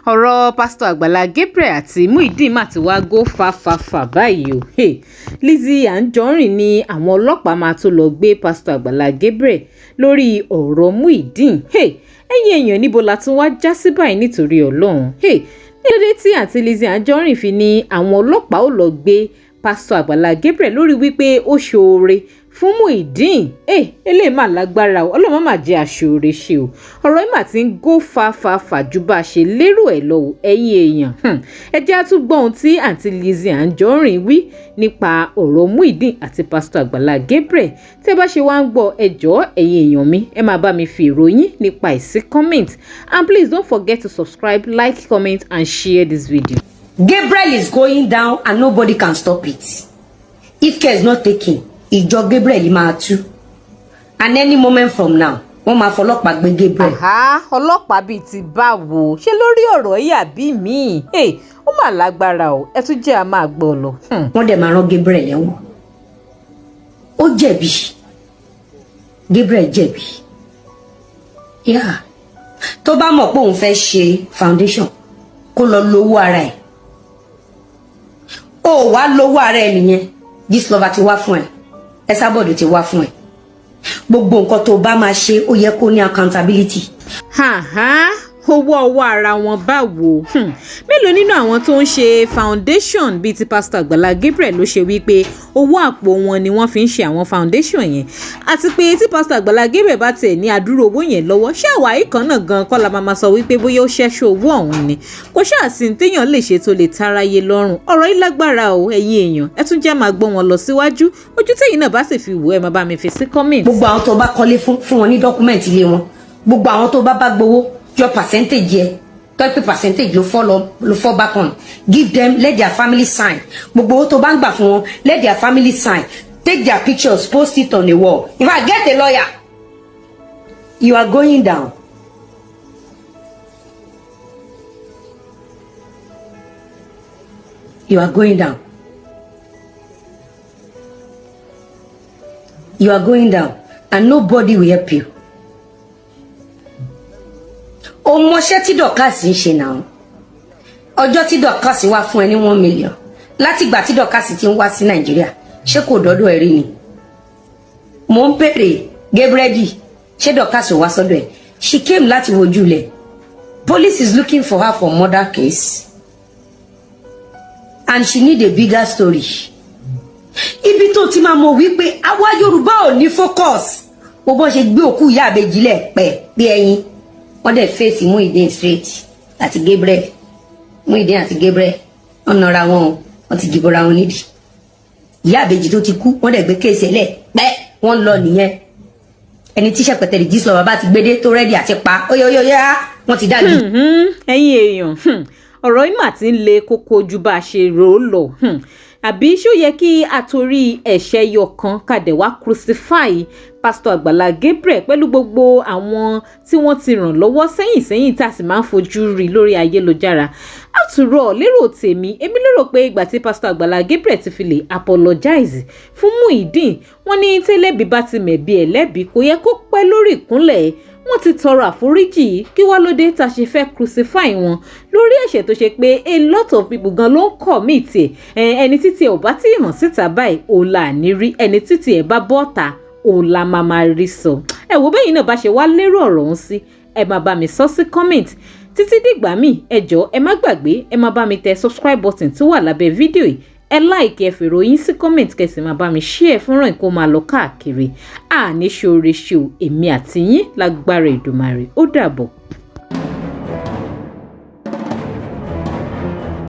Ọ̀rọ̀ pásítọ̀ Àgbàlá Gabriel àti Muideen má ti wá go far far far báyìí o. Hey, Lizzy Anjorin ní àwọn ọlọ́pàá máa tó lọ gbé pásítọ̀ Àgbàlá Gabriel lórí ọ̀rọ̀ Muideen. Hey, ẹ̀yin èèyàn, níbo la tún wá já sí báyìí nítorí Ọlọ́run? Hey, nítorí tí àǹtí Lizzy Anjorin fi ní àwọn ọlọ́pàá ò lọ gbé pásítọ̀ Àgbàlá Gabriel lórí wípé ó ṣoore fún Muideen. Eléyìí mà lágbára o. Ọlọ́run má jẹ́ aṣoore ṣe o. Ọ̀rọ̀ yìí mà ti ń go far far far ju bá a ṣe lérò ẹ̀ lọ o. Ẹ̀yin èèyàn, ẹ jẹ́ á tún gbọ́ ohun tí àǹtí Lizzy Anjorin wí nípa ọ̀rọ̀ Muideen àti pásítọ̀ Àgbàlá Gabriel. Tẹ́ bá ṣe wá ń gbọ́, ẹ jọ̀ọ́, ẹ̀yin èèyàn mi, ẹ máa bá mi fi ìròyìn nípa ẹ̀ sí comment, and please don't forget to subscribe, like, comment and share this video. Gabriel is going down and nobody can stop it. If care is not taken, ìjọ Gabriel máa tú. And any moment from now, wọ́n máa fọlọ́pàá gbé Gabriel. Àhá, ọlọ́pàá bíi ti báwo? Ṣé lórí ọ̀rọ̀ yìí àbí míì? Ó mà lágbára o. Ẹ tún jẹ́ a máa gbọ́ lọ. Wọ́n dẹ̀ máa rán Gabriel lẹ́wọ̀n. Ó jẹ̀bi. Gabriel jẹ̀bi. Yeah. Tó bá mọ̀ pé òun fẹ́ ṣe foundation, kó lọ lówó ara ẹ̀. Ó wá lówó ara ẹ̀ nìyẹn. Gistlover ti wá fún ẹ. Esabod ti wá fún ẹ. Gbogbo nǹkan tó bá máa ṣe, ó yẹ kó ní accountability. Owó ọwọ́ ara wọn báwo? Mélòó nínú àwọn tó ń ṣe foundation bíi ti pásítọ̀ Àgbàlá Gabriel ló ṣe wípé owó àpò wọn ni wọ́n fi ń ṣe àwọn foundation yẹn? Àti pé tí pásítọ̀ Àgbàlá Gabriel bá tiẹ̀ ní àdúró owó yẹn lọ́wọ́, ṣé àwa yìí kan náà gan kọ́ la máa sọ wípé bóyá ó ṣẹ́ṣọ́ owó ọ̀hún ni? Kò ṣáà sí ní téèyàn lè ṣe tó lè táráyé lọ́rùn. Ọ̀rọ̀ yìí lágbára o. Ẹ̀yin èèyàn, ẹ tún jẹ́ máa gbọ́ wọn lọ síwájú. Ojú tẹ̀yin náà bá sì fi wò, ẹ máa bá mi fi sí comment. Gbogbo àwọn tó bá kọ́lé fún, fún wọn ní document ilé wọn. Gbogbo àwọn tó bá bá gbowó, yọ percentage yẹ tọ́ pé percentage ló fall lọ, ló fall back on. Give them, let their family sign. Gbogbo owó tó bá ń gbà fún wọn, let their family sign. Take their pictures, post it on the wall. In fact, get a lawyer. You are going down. You are going down. You are going down and nobody will help you. O mọṣẹ́ tí Dorcas ń ṣe náà. Ọjọ́ tí Dorcas wá fún ẹ ní 1 million, látìgbà tí Dorcas ti ń wá sí Nàìjíríà, ṣé kò dọ́dọ̀ ẹ rí ni? Mò ń bèrè, Gabriel, ṣé Dorcas ò wá sọ́dọ̀ ẹ? She came láti wojú ilẹ̀. Police is looking for her for murder case and she need a bigger story. Ibi tó ti máa mọ̀ wípé àwa Yorùbá ò ní focus, bó bọ́n ṣe gbé òkú ìyá àbèjì lẹ̀ pẹ̀ bí ẹyin, wọ́n dẹ̀ fèsì Muideen straight àti Gabriel. Muideen àti Gabriel, wọ́n nara wọn o, wọ́n ti dìbò ra wọn nídìí. Ìyá àbèjì tó ti kú, wọ́n dẹ̀ gbé case lẹ̀ pẹ́, wọ́n lọ nìyẹn. Ẹni tí Ṣẹpẹtẹrì Gistlover bàbá ti gbédé tó ready àti pa, óyóyóyá, wọ́n ti dájú. Ẹ̀yin èèyàn, ọ̀rọ̀ yìí mà ti ń le koko ju bá a ṣe rò ó lọ. Àbí ṣó yẹ kí a torí ẹ̀ṣẹ̀ yọ kan ká dẹ̀ wá crucify pásítọ̀ Àgbàlá Gabriel pẹ̀lú gbogbo àwọn tí wọ́n ti ràn lọ́wọ́ sẹ́yìn sẹ́yìn tá a sì máa ń fojú rí lórí ayélujára? After all, lérò tèmi, èmi lérò pé ìgbà tí pásítọ̀ Àgbàlá Gabriel ti fi lè apologize fún Muideen, wọ́n ní tẹ́lẹ̀bí bá ti mẹ̀bi ẹlẹ́bi, kò yẹ kó pẹ́ lórí ìkúnlẹ̀. Wọ́n ti tọrọ àforíjì. Kí wá ló dé tá a ṣe fẹ́ crucify wọn lórí ẹ̀ṣẹ̀ tó ṣe pé a lot of people gan ló ń commit ẹ̀? Ẹni títí ẹ̀ ò bá tí ì hàn síta báyìí, òun là ní rí. Ẹni títí ẹ̀ bá bọ́ ta, òun la máa máa rí sọ. Ẹ wo bẹ́yìn náà bá ṣe wá lérò ọ̀rọ̀ ọ̀hún sí, ẹ máa bá mi sọ sí comment. Títí dìgbà míì, ẹ jọ̀ọ́, ẹ má gbàgbé, ẹ máa bá mi tẹ subscribe button tó wà lábẹ́ fídíò yìí. Ẹ like, ẹ fèrò yín sí comment, kẹ́ sì máa bá mi share fúnrán kó máa lọ káàkiri. Àní ṣoore ṣe o, èmi àti yín lágbára Èdùmàrè. Ó dàbọ̀.